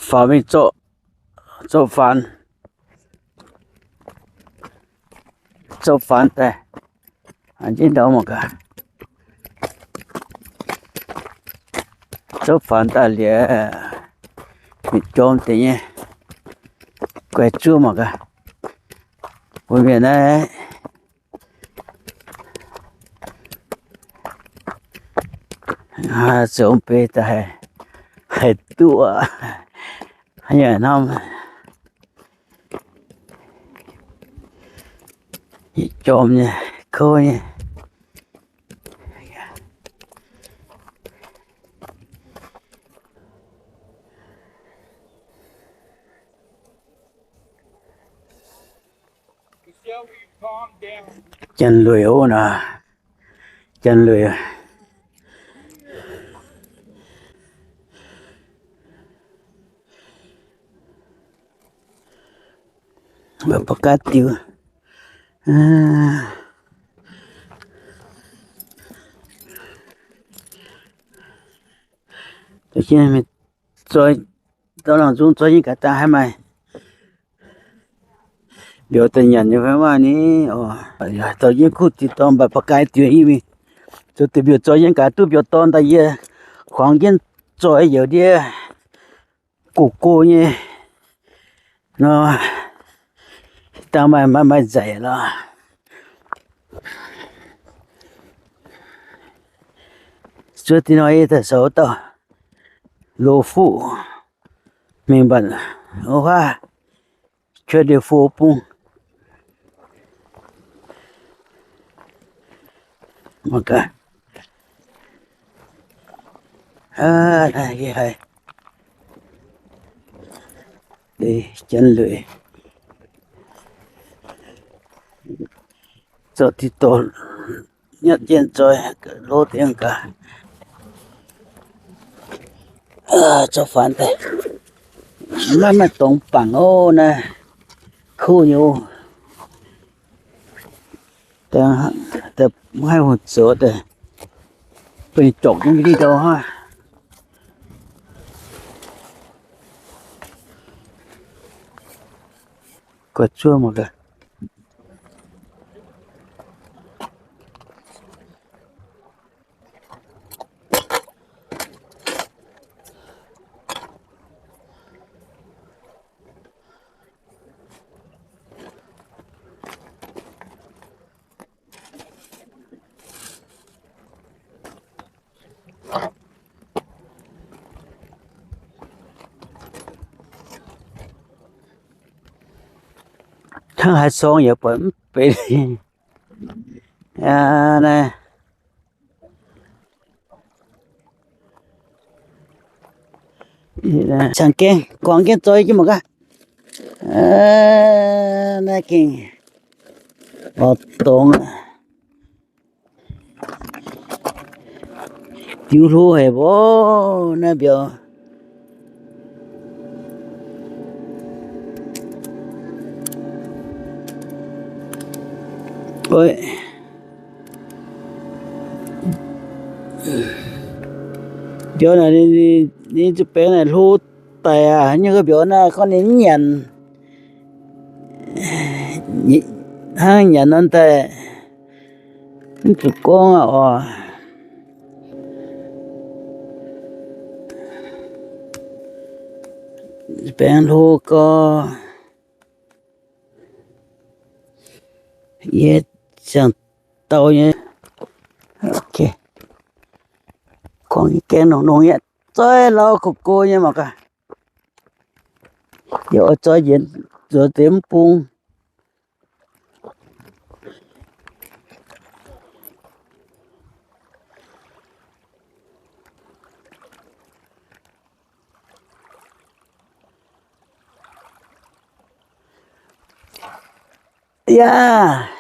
faaux mingh zorqv, zorqv faanx, zorqv faanx daaih, a'hneiv ndau mangc gaax, zorqv faanx daaih liuz, mingh jorm deix nyei, guaix zuov mangc gaax, mbuo mienh naaiv zoux mbeix daaih haih duqv, haaix nyungc hnamv, yietc jorm nyei, kouv nyei. Janx-luic ov naaic, janx-luic. Mba'gaaiv diuh. Zoi, dorh nangc nzung zoi nyei gaax daaih haaix maaih mbiauz daaih nyanc nyei fai maaih ni oc. Dorh jienv kuv diuh dorn mba'gaaiv diuh i mingh, zoux deix mbiauz zoi nyei gaax duqv mbiauz dorn daaih yie kuangx jienv zoi youz ndiev gox go nyei nor, dangh maaih maaih maaih nzaic lorqc. Zuov deix nor yie daaih zoux dauh loz fuqv mingh mbatc wuov huaav, cuotv ndie-fo bung. Mangc gaax, yie haiz janx-luic zorqv diqv dorh nyatv jienv zoi, loz deix gaax, zorqv faanx daaih. Maiv maaih dorngx bangc ov, naaiv kuv nyei ov. Mv haih hungh zoux daaih, bun ninh jorpc jienv ndiev ndau hnangv. Guaix zuov mangc gaax. Hnangv haaix sorng yaac buatc mv benx. Aa, naaiv cangx gaengh guangc jienv zoi jienv mangc gaax. Naaiv gengh oix dongz. Diuh hlo haic mbuo naaiv mbiauz. Mbiauz naaic ninh zuqc baengx naaic hlo daic aqv. Nyei mbiauz naaiv gorngv ninh mv nyanc, hnangv nyanc nor daaih mv zuqc gorngv aqv oc. Baengx hlo gorx. Yie ziangh dau nyei. Gorngv nyei gaengh nongx nongx yaac zoi lauh gox go nyei mangc gaax. Yie oix zoi njiec zoux deix mv bung. Yaac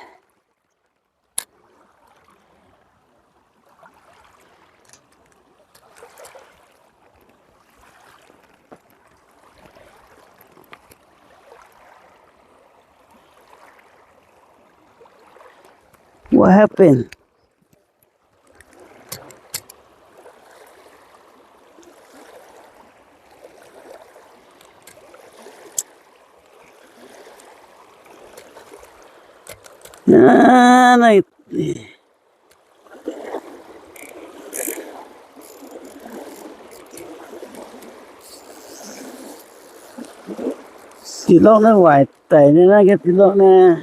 What happened? Naaiv, naaiv, diqc lorqv naaiv waaic daic nyei, naaiv diqc lorqv naaiv.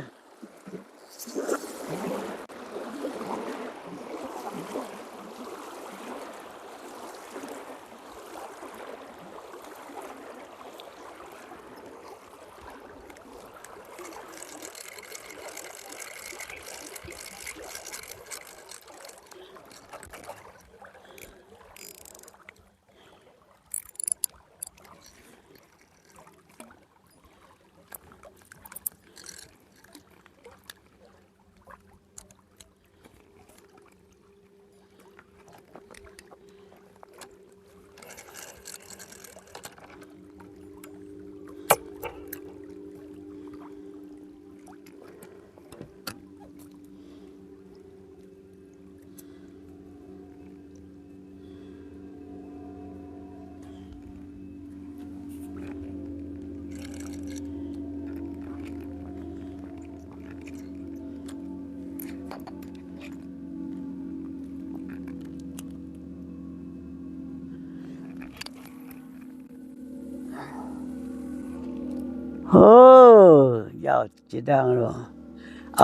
Hov, yaac jiex ndaangc loh.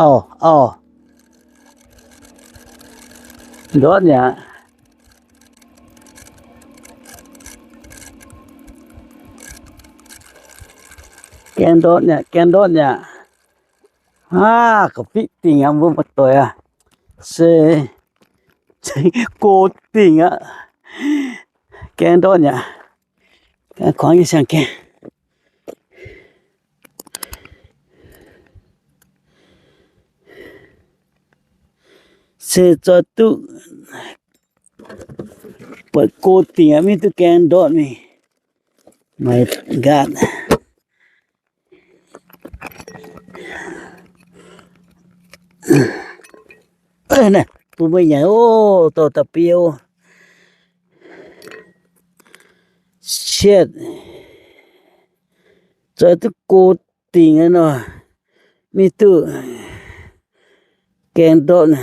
Auv, auv, ndortv mi'aqv. Gaeng ndortv mi'aqv, gaeng ndortv mi'aqv. Aav, ga'fitv dingc aqv, mbuo muoz-doic aac. Se go dingc aqv. Gaeng ndortv mi'aqv. Kuangx nyei siang-gaeng. Se zoih duqv buatc go dingc aqv, maiv duqv gaeng ndortv mingh. My God. Naaiv bun mbuo nyanc oc, dorh da'biei oc. Cietv, zoih duqv go dingc aqv nor, maiv duqv gaeng ndortv.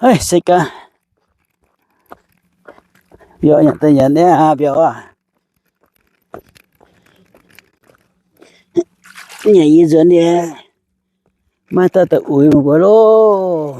Haiv, se gaax, mbiauz nyanc daaih nyanc nyei aqv, mbiauz aac. Nyanc yie nzuonx nyei, maiv daaih da'uix mbuo loh.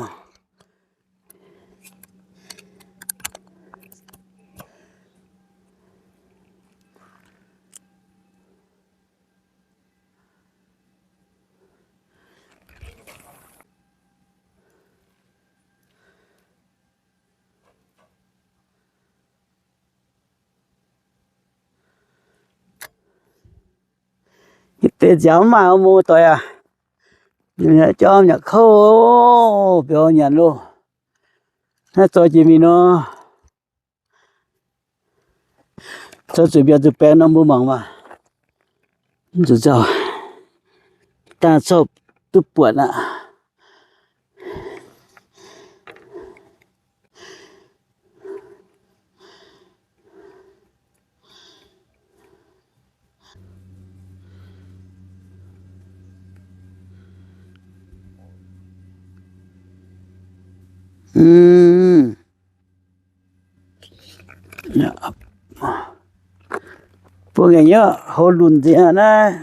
Deix nziaaux mv maaih, muoz-doic aac. Jauv nyei kouv, mbiauz nyanc loh. Naaiv zoih jiex mingh nor. Zoux zuqc mbiauz zuqc baengx norm mbuo mangc maah. Mv zuqc nzauh, dangh zorqv duqv buatc aqv. Bun ngaengc nyei houv lunc nzengc aqv naaiv.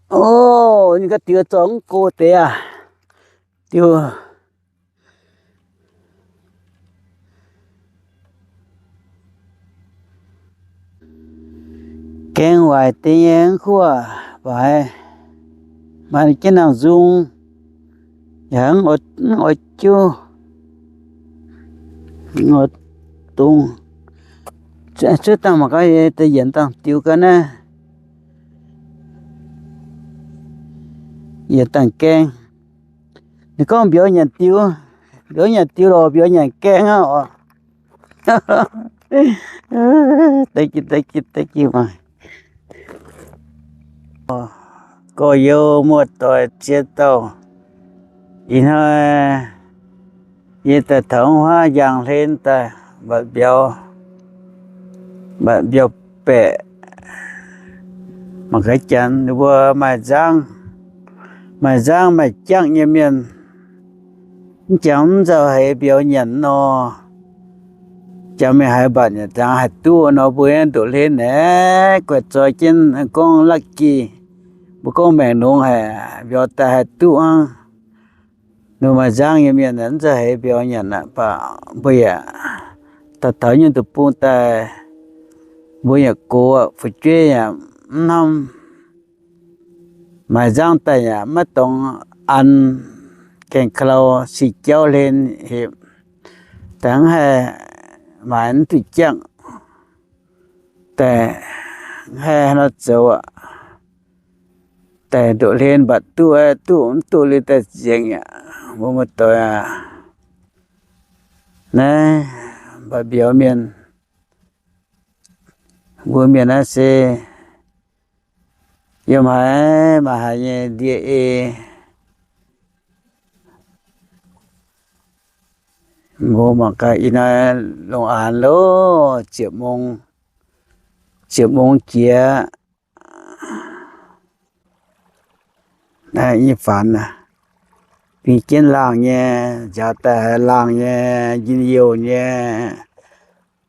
Ov, ninh ga'diux zorqv mv go deix aac. Diuh, Gaeng waaic deix nyei mv kuv baaix, maaih jienv nangh nzung, yaac mv oix juv, mv oix dungz. Cuotv dangh mangc gaax, deix yienc dangh diux gaax naaiv. Yienc dangh gaeng. Ninh gorngv mbiauz nyanc diux, mbiauz nyanc diux lorqc, mbiauz nyanc gaeng aqv oc. Gorx-youz muoz-doic ziex dauh, ih hnoi yie daaih taux huaav njang hlen daaih mbatc mbiauz, mbatc mbiauz baeqc. Mangc gaax janx mbuo maaih nzangv, maaih nzangv maaih jangv nyei mienh, mv jangx mv nzauh heix mbiauz nyanc nor. Jangx mingh haaix mbatc nyanc jangx haih duqv nor, mbuo ndoqc hlen aeqv, guaih zoi jienv gorngv lucky. Mbuo gorngv maengc longx haic, mbiauz daaih haih duqv hnangv. Ninh maaih nzangv nyei mienh mv nzauh heix mbiauz nyanc aqv, mv baac mbuo yaac daaih taux nyei nduqc bung daaih, mbuo yaac gox aqv, fu'jueiv yaac mv hnamv. Maaih nzangv daaih yaac maiv dorngx an, gaengh ka'lau sic jauv hlen hepc, daaih mv haih maaiz mv duqv jangv, daaih mv haih nor zoux aqv. Daaih ndoqc hlen mbatc duqv, duqv mv duqv liuz daaih nzengc aqv. Mbuo muoz-doic aac, naaiv mbatc mbiauz mienh, mbuo mienh naaiv se yiem haaix maaih haaix nyei ndie ei. Mbuo mangc gaax ih hnoi longc aanx loh, ziepc mong, ziepc mong jiex. Naaiv nyei faanx, bingx jienv laangh nyei, nziaaux daaih haiz laangh nyei, njien-youh nyei,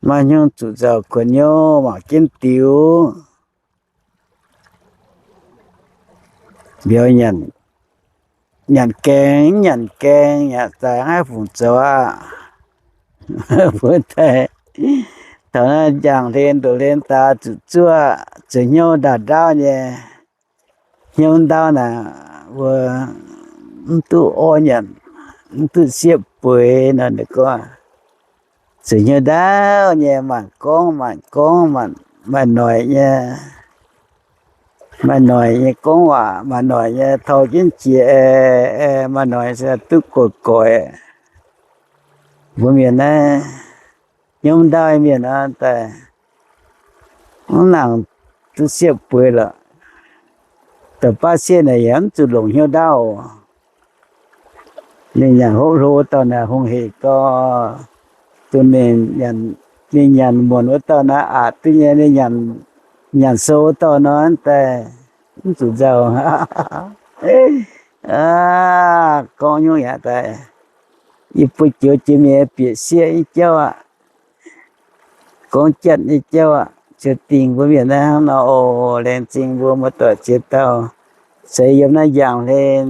maiv hnyouv zuqc nzauh kuonx hnyouv mangc jienv diux. Mbiauz nyanc, nyanc gaeng, nyanc gaeng, nyanc daaih maiv fungc zoux aqv. Mbuo daaih taux naaiv njang hlen ndoqc hlen daaih zuqc zuoqv, zuqc hnyouv ndaauv ndaauv nyei. Hnyouv ndaauv naaic, mbuo mv duqv orv nyanc, mv duqv siepv bueix nor, ninh gorngv, zuqc hnyouv ndaauv nyei, maanc gorngv maanc gorngv, maaih noic nyei, maaih noic nyei gorngv waac, maaih noic nyei tou jienv jiex, maaih noic se duqv goiv goic. Mbuo mienh naaiv hnyouv ndaauv mienh aqv, daaih mv nangc duqv siepv bueix lorqc. Da'baav siepv naaic yaac mv zuqc longc hnyouv ndaauv. Ninh nyanc hopv hlo wuov dauh naaic hungh hec gau, duqv ninh nyanc muonc wuov dauh naaiv aqc duqv nyei, ninh nyanc sou wuov dauh nor daaih mv zuqc nzauh. Gorngv nyungc yaac daaih, yie mbuo joux jiex mingh bieqc sieqv nyei jauv aqv. Gorngv jatv nyei jauv aqv. Ziouc dingh mbuo mienh naaiv hnangv nor oc. Laengz zingh mbuo muoz-doic ziex dauh, se yiem naaiv njang hlen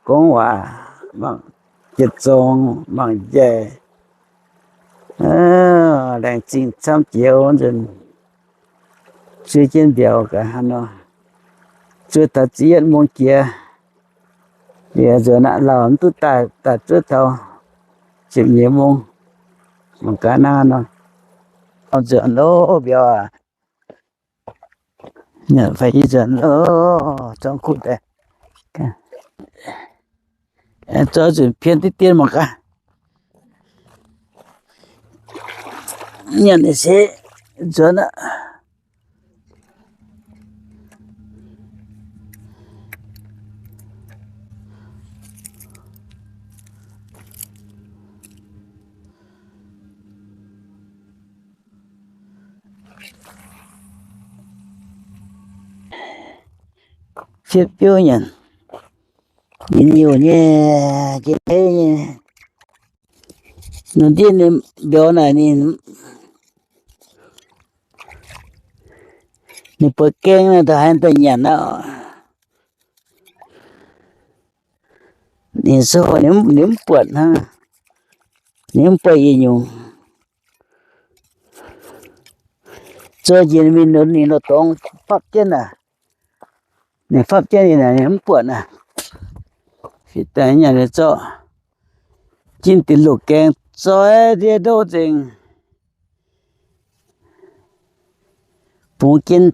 gorngv waac, mangc jiez zorng, mangc njaih. Laengz zingh camv jiex wuov nzunc, zuov jienv mbiauz gaax hnangv nor, zuov taux ziepc yietv mong jiex. Yie nzuonx aqv, lauh mv duqv daaih, daaih zuov taux ziepc nyeic mong. Mangc gaax hnangv nor, nzuonx loh mbiauz aac. Nyanc fai yie nzuonx loh, zorngv kuv daaih, zorngv nzunc pien diqv dien mangc gaax. Nyanc se nzuonx aqv. Fiepv biouv nyanc, njien-youh nyei, jiex teiv nyei. Nor ndiev ninh mbiauz naaic ninh, ninh buatc gaeng naaic da'haaix daaih nyanc aqv. Ninh sou ninh mv buatc hnangv, ninh mv buatc yietc nyungc. Zoux njiec mingh nor, ninh nor dorngx fapv jienv aac. Ninh fapv jienv ninh mv buatc aac. Fih daaih nyanc ninh zorqv jin deix loz-gaeng zoi ndiev ndoqv nzengc, bungx jienv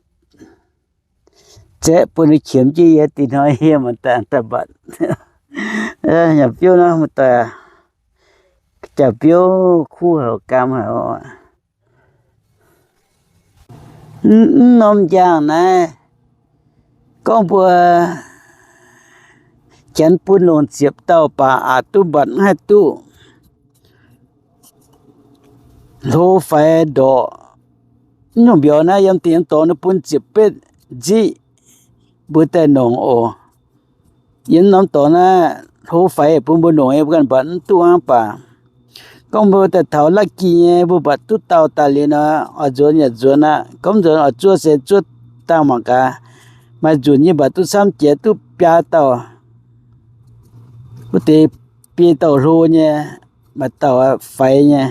zaeqv bun ninh qiemx jienv yie dinh hnoi yie maaih daaih daaih mbatc. Nyanc biouv nor, muoz-doic, jaax biouv kuv haic, gaam haic oc. Mv norm njang naaiv, gorngv mbuo janx bun longc ziepc dauh baac aqc duqv mbatc mv haih duqv. Hlo faix ndorqc, mv nyungc mbiauz naaiv yiem dingc yiem dorngx ninh bun ziepc betv nziqv mbuo daaih nongc oc. Yiem norm dorngx naaiv hlo faix bun mbuo nongc, mbuo ganh mbatc mv duqv hnangv baac gorngv mbuo daaih taux la'gih nyei, mbuo mbatc duqv dauh daaih liuz nor, oix nzuonx yaac nzuonx aqv. Gorngv nzuonx oix zuov se zuov dangh mangc gaax. Maaih nzunc yie mbatc duqv camv jiex duqv biaa dauh, wuov deix biei dauh hlo nyei, maaih dauh faix nyei.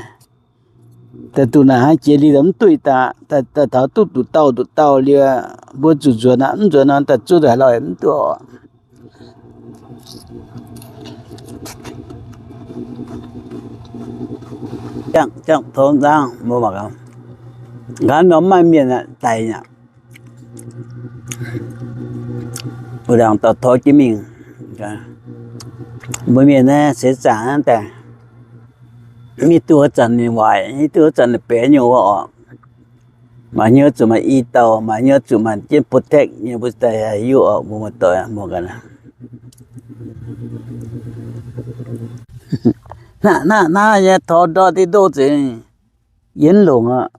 Daaih duqv naaic hnangv jiex liuz mv duqv daaih, daaih taux duqv nduqc dauh nduqc dauh liuz, mbuo zuqc nzuonx aqv. Mv nzuonx nor daaih zuov nduqc haaix lauh mv duqv oc. Jangv, jangv tov nzangv, mbuo mangc gaax. Nqa'haav norm maaih mienh daic aqv. Wuov ndaangc dauh tov jienv mingh. Mbuo mienh naaiv seix zaangc hnangv daaih, mv hiuv duqv wuov zanc ninh waaic, mv hiuv duqv wuov zanc ninh benx nyungc wuov oc. Maaih hnyouv zuqc maaih i dauh, maaih hnyouv zuqc maaih jienv protect nyei mbuo daaih hiuv oc, mbuo muoz-doic muoz-gan. Hnangv naaiv nyei taux ndortv diqv ndoqv nzengc, yie mv longc aqv.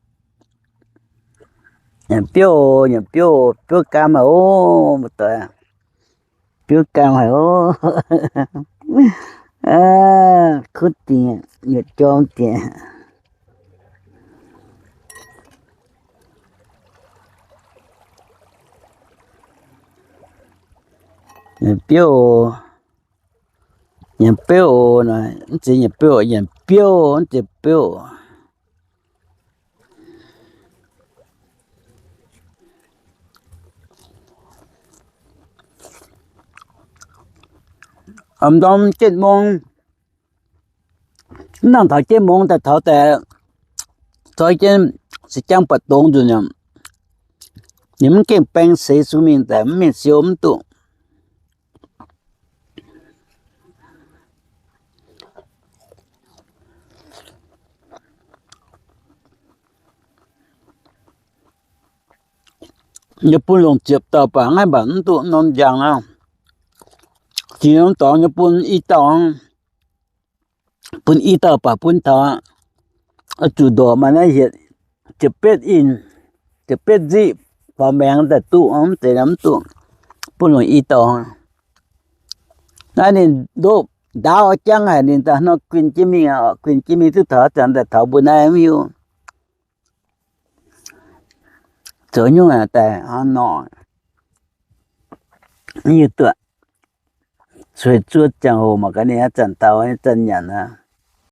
Nyanc biouv, nyanc biouv, biouv gaam haic oc, muoz-doic. Biouv gaam haic oc. Kuv dingc, yietc jorm dingc. Nyanc biouv oc. Nyanc biouv oc. Mv zeiz nyanc biouv, nyanc biouv, mv zeiz biouv. Aa, ndorm jienv mong, mv nangc taux jienv mong daaih taux daaih, zoi jienv se jangv buatc dongz nzunc nyei. Ninh mv gengh baeng seix sux mingh daaih mv mingh siou mv duqv. Yie bun longc ziepc dauh baac ngaih mbatc mv duqv norm njang aqv. Jiex norm dorngx yie bun i dauh, bun i dauh baac bun taux oix zuqc ndorqc maaih naaiv hietc ziepc betv inh, ziepc betv nziqv faaux maengx daaih duqv, mv zeiz mv duqv. Bun longc i dauh. Naaiv ninh ndoqv ndaauv jangv haic, ninh daaih nor guinh jienv mingh, guinh jienv mingh duqv taux zanc daaih taux mbuo naaiv mv hiuv. Zoux nyungc daaih nor, mv hiuv duqv. Sueih zuov ziangh hoc mangc gaax ninh zanc dau, zanc nyanc aqv.